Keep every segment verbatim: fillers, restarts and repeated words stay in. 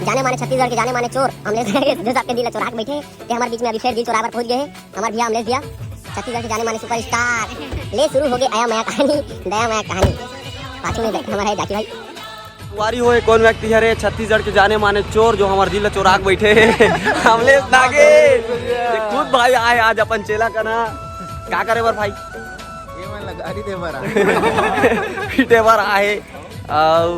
जाने माने छत्तीसगढ़ के जाने माने चोर अमलेश जो सबके दिल ला चोरा के बैठे हे, ते हमर बीच में अभी फेर दिल चोराए बर पहुंच गए हे। हमर भैया अमलेश भैया, छत्तीसगढ़ के जाने माने सुपरस्टार। ले शुरू हो गए अया मया कहानी, दया मया कहानी। पाछू में हमर है जाकी भाई। संगवारी हो, ये कोन व्यक्ति हरे? छत्तीसगढ़ के जाने माने चोर जो हमर दिल ला चोरा के बैठे हे। अमलेश नागेश। ये खुद भाई आए आज अपन चेला कना। का करे बर भाई? ये मन ला गाड़ी दे बर आए। पीटे बर आए। अउ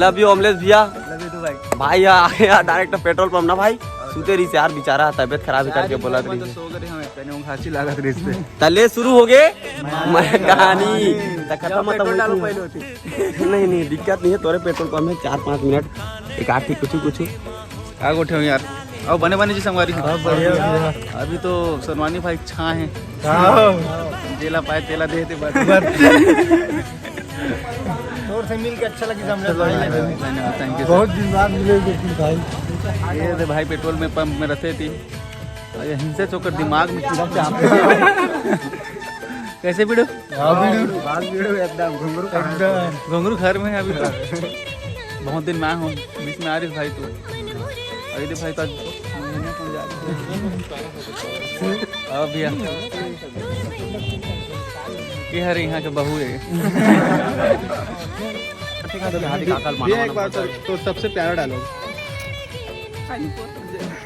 love you अमलेश भैया। Love you too भाई। भाई आ गया direct petrol pump ना भाई। सुते रहिस यार बेचारा, तबीयत खराब है करके बोला तो रहिस। सो गए हम, इतने घासी लागत रहिस। त ले शुरू हो गए मैं कहानी। त खत्म मतलब पेट्रोल डालो होती है। पहले होती। नहीं नहीं, दिक्कत नहीं है, तोरे पेट्रोल पंप है, चार पाँच मिनट एक आठ ठीक कुछ कुछ। का गोठे हो यार? अब बने बने जी संगवारी हो। हाँ, बढ़िया, बढ़िया। अभी तो सोनवानी भाई छा है। हाँ। जेला पाए तेला दे दे बस। बस। तोर से मिल के अच्छा लगी हमने। धन्यवाद, thank you sir। बहुत दिन बाद मिले लेकिन भाई। ये दे भाई पेट्रोल में पंप में रहते थी। अरे हिंसे चोकर दिमाग में कीड़ा चाप। कैसे भिड़ो? हाँ, भिड़ो। बात भिड़ो एकदम घुंगरू कहाँ है? एकदम। घुंगरू घर में है अभी तो। बहुत दिन में आया हूँ, बीच में आ रही भाई तू। अरे दे भाई तो आज अब भैया। ये हरे यहाँ के बहू है। ये एक बार तो, तो सबसे प्यारा डायलॉग।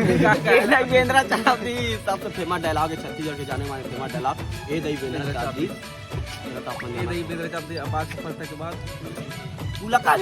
ये दई बेंदरा चाप दी, सबसे फेमस डायलॉग है छत्तीसगढ़ के जाने माने फेमस डायलॉग। ये दई बेंदरा चाप दी। ये तो अपन ये दई बेंदरा चाप दी, अब आज सफलता के बाद मुलाकात।